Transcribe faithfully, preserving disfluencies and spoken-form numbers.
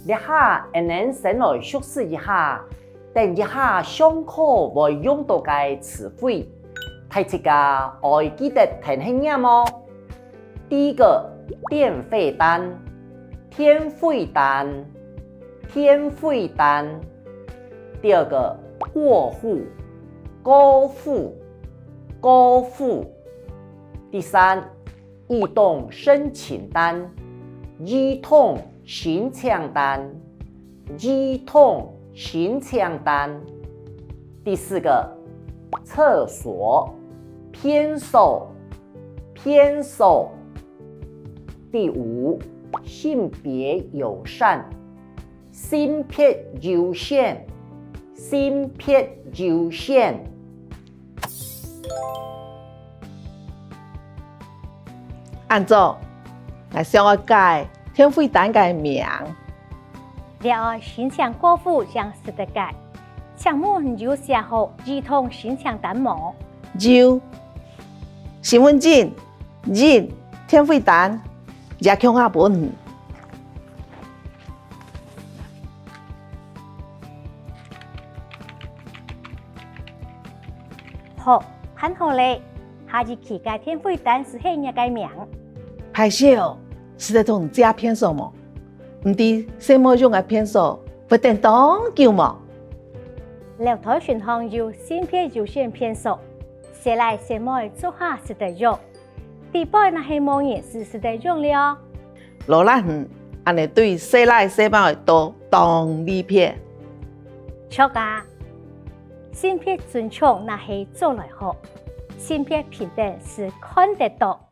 這下，𠊎等先來熟識一下，等一下上課會用到个詞彙，大自家愛記得跈等唸哦。第一個，電費單，電費單，電費單。第二個，過戶，過戶，過戶。第三， 異動申請單，異動申請單，異動申請單。第四個，廁所，便所，便所。第五，性別友善，性別友善，性別友善。 恁早，𠊎想愛改電費單个名。這愛申請過戶正使得改。請問有寫好異動申請單無？有，身份證、印、電費單，這共下分你。 好，辦好了，下一期个電費單就係若个名。歹勢哦，使得同你借便所無？毋知細妹用个便所會等當久無？樓梯脣項有性別友善便所，細賴細妹做下使得用。 裡背若係無人就使得用了。勞瀝你，恁仔對細賴細妹都當利便。著啊，性別尊重若係做來好，性別平等就看得到。